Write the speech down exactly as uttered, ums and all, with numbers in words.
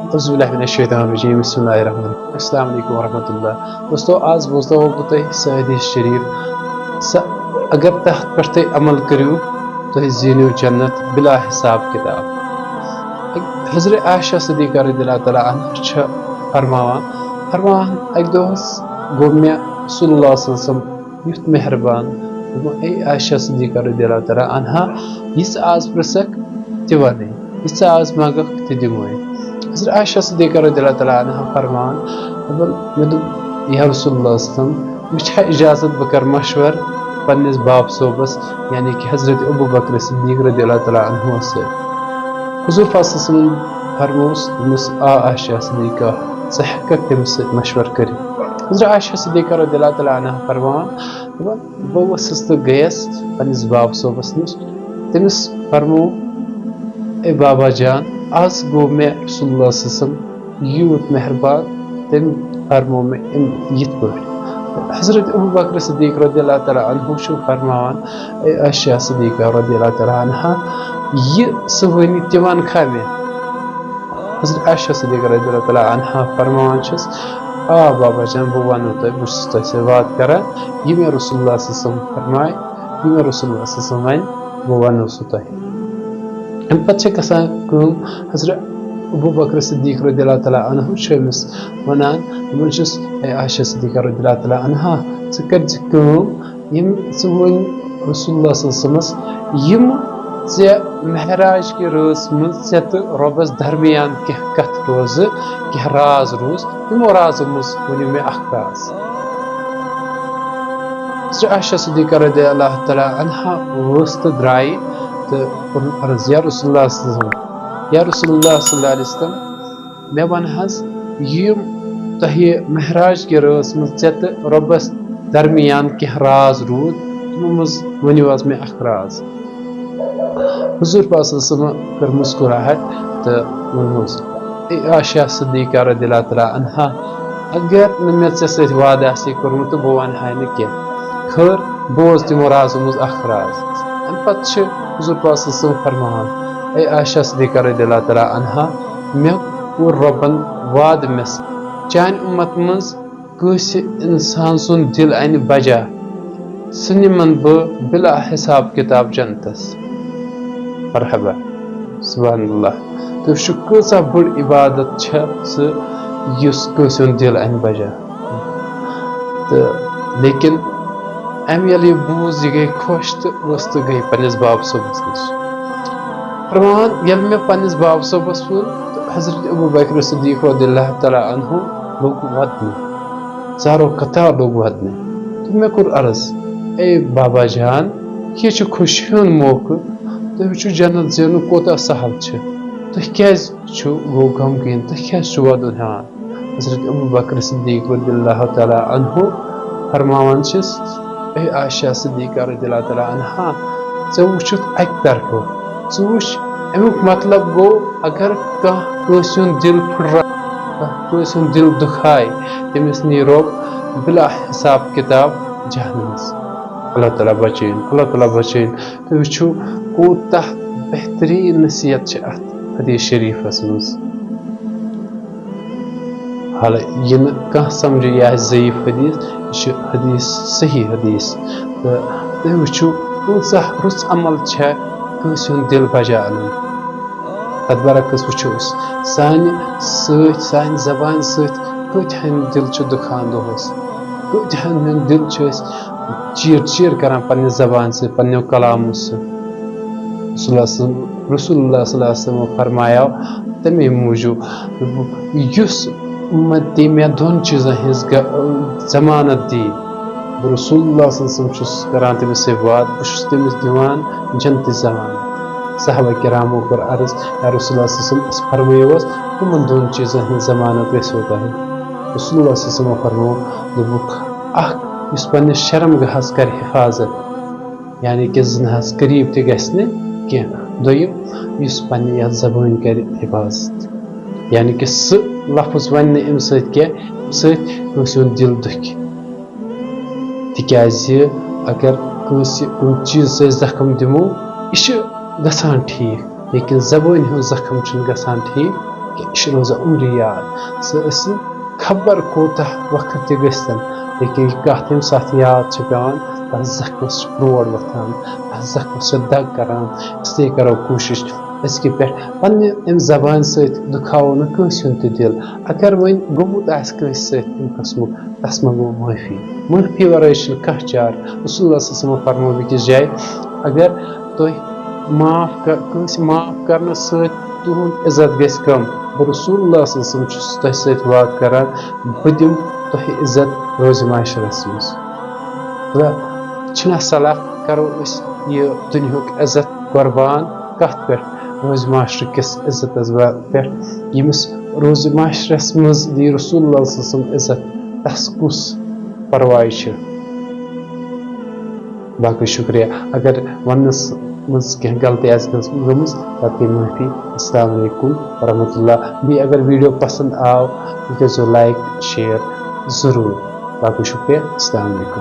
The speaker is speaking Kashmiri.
اعوذ باللہ من الشیطان الرجیم، بسم اللہ الرحمن الرحیم۔ السلام علیکم ورحمۃ اللہ۔ دوستو، آز بوزناوو بہٕ تۄہہِ سۄ حدیث شریف، سۄ اگر تَتھ پٮ۪ٹھ تُہۍ عمل کٔرِو، تُہۍ زیٖنِو جنت بلا حساب کتاب۔ حضرت عائشہ صدیقہ رضی اللہ تعالیٰ عنہا چھِ فرماوان، فرماوان، اَکہِ دۄہ حظ گوٚو مےٚ رسول اللہ صلی اللہ علیہ وسلم یُتھ مہربان۔ دوٚپُن، اے عائشہ صدیقہ رضی اللہ تعالیٰ عنہا، یہِ ژٕ آز پرٛژھکھ تہِ وَنَے، یہِ ژٕ آز منٛگَکھ تہِ دِمَے۔ حضرت عائشہ صدیقہ رضی اللہ تعالیٰ عنہا فرمان، دوٚپُن، مےٚ دوٚپ، یا رسول اللہ صلی اللہ علیہ وسلم، مےٚ چھا اجازت بہٕ کَرٕ مشورٕ پنٛنِس باب صٲبَس، یعنی کہِ حضرت ابو بکر صدیق رضی اللہ تعالیٰ عنہَس سۭتۍ؟ حضور پاک صلی اللہ علیہ وسلم فرموس، دوٚپمَس، آ عائشہ صدیقہ، ژٕ ہٮ۪کَکھ تٔمِس سۭتۍ مشورٕ کٔرِتھ۔ حضرت عائشہ صدیقہ رضی اللہ تعالیٰ عنہا فرمان، دوٚپُن، بہٕ ؤژھٕس تہٕ گٔیَس پنٛنِس باب صٲبَس نِش۔ تٔمِس فرموو، اے بابا جان، آز گوٚو مےٚ رسول اللہ صلی اللہ علیہ وسلم یوٗت مہربان، تٔمۍ فرموو مےٚ اَمہِ یِتھ پٲٹھۍ۔ حضرت ابو بکر صدیق رضی اللہ تعالیٰ عنہ چھُ فرماوان، اے عائشہ صدیقہ رضی اللہ تعالیٰ عنہا، یہِ سُہ ؤنِتھ تہِ وَنکھا مےٚ؟ حضرت عائشہ صدیقہ رضی اللہ تعالیٰ عنہا فرماوان چھَس، آ بابا جان، بہٕ وَنو تۄہہِ، بہٕ چھُس تۄہہِ سۭتۍ وعدٕ کران، یہِ مےٚ رسول اللہ صلی اللہ علیہ وسلم فرمایہِ، یہِ مےٚ رسول اللہ صلی اللہ علیہ وسلم وَنہِ، بہٕ وَنو سُہ تۄہہِ۔ اَمہِ پَتہٕ چھِ گژھان کٲم، حضرت ابو بکر صدیق رضی اللہ تعالیٰ عنہ چھُ أمِس وَنان، دَپان چھُس، اے عائشہ صدیقہ رضی اللہ تعالیٰ عنہا، ژٕ کٔرۍ زِ کٲم، یِم ژٕ وۄنۍ رسول اللہ صلی اللہ علیہ وسلمس یِم ژےٚ معراج کہِ رٲژ منٛز ژےٚ تہٕ رۄبس درمیان کینٛہہ کتھ روزٕ، کینٛہہ راز روٗز، تِمو رازو منٛز ؤنِو مےٚ اکھ راز۔ حضرت عائشہ صدیقہ رضی اللہ تعالیٰ عنہا ؤژھ تہٕ درٛایہِ تہٕ کوٚرُن عرض، یا رسول اللہ صلی اللہ علیہ وسلم، یا رسول اللہ صلی اللہ علیہ وسلم، مےٚ وَن حظ، یِم تۄہہِ معراج کہِ رٲژ منٛز ژےٚ تہٕ رۄبَس درمیان کینٛہہ راز روٗد، تِمو منٛز ؤنِو حظ مےٚ اکھ راز۔ حضور پاک صلی اللہ علیہ وسلمن کٔر مسکراہٹ تہٕ ووٚنمَس، اے عائشہ صدیقہ رضی اللہ تعالیٰ عنہا، اگر نہٕ مےٚ ژےٚ سۭتۍ وعدٕ آسہِ ہے کوٚرمُت، تہٕ بہٕ وَنہٕ ہا نہٕ کینٛہہ۔ خٲر، بوز تِمو رازو منٛز اکھ راز۔ اَمہِ پتہٕ چھِ حضور پاک صلی اللہ علیہ وسلم فرماوان، اے عائشہ صدیقہ رضی اللہ تعالیٰ عنہا، مےٚ کوٚر رۄبن وعدٕ، مےٚ سۭتۍ، چانہِ اُمت منٛز کٲنٛسہِ اِنسان سُنٛد دِل اَنہِ بجا، سُہ نِمن بہٕ بِلا حِساب کِتاب جنتس۔ مرحبا، سبحان اللہ۔ تُہۍ وٕچھِو، کۭژاہ بٔڑ عبادت چھےٚ سُہ، یُس کٲنٛسہِ ہُنٛد دِل اَنہِ بجا۔ تہٕ لیکن أمۍ ییٚلہِ یہِ بوٗز، یہِ گٔے خۄش تہٕ ؤژھ تہٕ گٔے پنٛنِس باب صٲبَس نِش۔ فرمان، ییٚلہِ مےٚ پنٛنِس باب صٲبَس ووٚن، تہٕ حضرت ابو بکر صدیق رضی اللہ تعالیٰ عنہ لوٚگ وَدنہِ، زارو قطار لوٚگ وَدنہِ۔ تہٕ مےٚ کوٚر عرض، اے بابا جان، یہِ چھُ خوشی ہُنٛد موقعہٕ، تُہۍ وٕچھِو جنت زینُن کوٗتاہ سہل چھُ، تُہۍ کیٛازِ چھُو غمگیٖن، تُہۍ کیٛازِ چھُو وَدُن ہٮ۪وان؟ حضرت ابو بکر صدیق رضی اللہ تعالیٰ عنہ فرماوان چھِس، اے عائشہ صدیقہ رضی اللہ تعالیٰ عنہا، ژےٚ وٕچھُتھ اَکہِ طرفہٕ، ژٕ وٕچھ، اَمیُک مطلب گوٚو، اگر کانٛہہ کٲنٛسہِ ہُنٛد دِل پھٕٹرا-، کانٛہہ کٲنٛسہِ ہُنٛد دِل دُکھایہِ، تٔمِس نی رۄب بِلا حِساب کِتاب جہنمس۔ اللہ تعالیٰ بچٲیِن، اللہ تعالیٰ بچٲیِن۔ تُہۍ وٕچھِو، کوٗتاہ بہتریٖن نصیحت چھِ اَتھ حدیث شریٖفَس منٛز۔ حالانکہ یہِ نہٕ کانٛہہ سمجھِ، یہِ آسہِ ضعیف حدیث، یہِ چھُ حدیث، صحیح حدیث۔ تہٕ تُہۍ وٕچھِو، کۭژاہ رٕژ عمل چھےٚ کٲنٛسہِ ہُنٛد دِل بجا اَنُن۔ تَتھ برعکس وٕچھو أسۍ، سانہِ سۭتۍ، سانہِ زبانہِ سۭتۍ کۭتیٛاہ ہٕنٛدۍ دِل چھِ دُکھان دۄہَس، کۭتیٛاہ ہٕنٛدۍ دِل چھِ أسۍ چیٖر چیٖر کران پننہِ زبانہِ سۭتۍ، پننیو کلامو سۭتۍ۔ رسول اللہ صلی، رسول اللہ صلی اللہ علیہ وسلم فرمایو تَمے موٗجوٗب، یُس اُمتی مےٚ دۄن چیٖزن ہٕنٛز گ-، ضمانت دی، بہٕ رسول اللہ صلی اللہ علیہ وسلم چھُس کران تٔمِس سۭتۍ وعدٕ، بہٕ چھُس تٔمِس دِوان جنتٕچ ضمانت۔ صحابہ کرامو کوٚر عرض، یا رسول اللہ صلی اللہ علیہ وسلم، اَسہِ فرمٲیِو حظ، کٕمَن دۄن چیٖزَن ہٕنٛز ضمانت گژھِوٕ تۄہہِ؟ رسول اللہ صلی اللہ علیہ وسلم فرموو، دوٚپُکھ، اَکھ یُس پنٛنِس شرم گاہَس کَرِ حفاظت، یعنی کہِ زِناہَس قریٖب تہِ گژھِ نہٕ کینٛہہ۔ دوٚیِم، یُس پنٛنہِ یَتھ زبٲنۍ کَرِ حفاظت، یعنی کہِ سُہ لفظ وَنہِ نہٕ اَمہِ سۭتۍ کینٛہہ، اَمہِ سۭتۍ کٲنٛسہِ ہُنٛد دِل دُکھِ۔ تِکیٛازِ اگر کٲنٛسہِ کُنہِ چیٖزٕ سۭتۍ زخم دِمو، یہِ چھُ گژھان ٹھیٖک، لیکن زبٲنۍ ہُنٛد زخم چھُنہٕ گژھان ٹھیٖک۔ کہِ یہِ چھِ روزان عمرِ یاد۔ سُہ ٲسِن خبر کوٗتاہ وقت تہِ گٔژھتن، لیکن یہِ کَتھ ییٚمہِ ساتہٕ یاد چھِ پٮ۪وان، تَتھ زخمَس چھُ کرٛوڑ وۄتھان، تَتھ زخمَس چھِ دَگ کَران۔ اس لیے کَرو کوٗشِش أزکہِ پٮ۪ٹھ پنٛنہِ اَمہِ زبانہِ سۭتۍ دُکھاوو نہٕ کٲنٛسہِ ہُنٛد تہِ دِل۔ اگر وۄنۍ گوٚمُت آسہِ کٲنٛسہِ سۭتۍ اَمہِ قٕسمُک، تَس منٛگو معٲفی۔ معٲفی وَرٲے چھِنہٕ کانٛہہ چارٕ۔ رسول اللہ صلی اللہ علیہ وسلم فرموو بیٚکِس جایہِ، اگر تُہۍ معاف کر-، کٲنٛسہِ معاف کرنہٕ سۭتۍ تُہُنٛد عزت گژھِ کم، بہٕ رسول اللہ صلی اللہ علیہ وسلم چھُس تۄہہِ سۭتۍ وعدٕ کران، بہٕ دِمہٕ تۄہہِ عزت روزِ معاشرس منٛز۔ تہٕ چھِنہ صلاح کرو أسۍ یہِ دُنیہُک عزت قربان کتھ پٮ۪ٹھ؟ روزِ معاشرٕ کِس عزتس با-، پٮ۪ٹھ۔ ییٚمِس روزِ معاشرس منٛز دی رسول اللہ صلی اللہ علیہ وسلم عزت، تس کُس پرواے چھُ؟ باقٕے شُکریہ۔ اگر وننس منٛز کینٛہہ غلطی آسہِ گٔمٕژ، تتھ گٔے معٲفی۔ السلام علیکم ورحمۃ اللہ۔ بیٚیہِ اگر video پسند آو، یہِ کٔرۍزیو like، share ضروٗر۔ باقٕے شُکریہ۔ السلام علیکم۔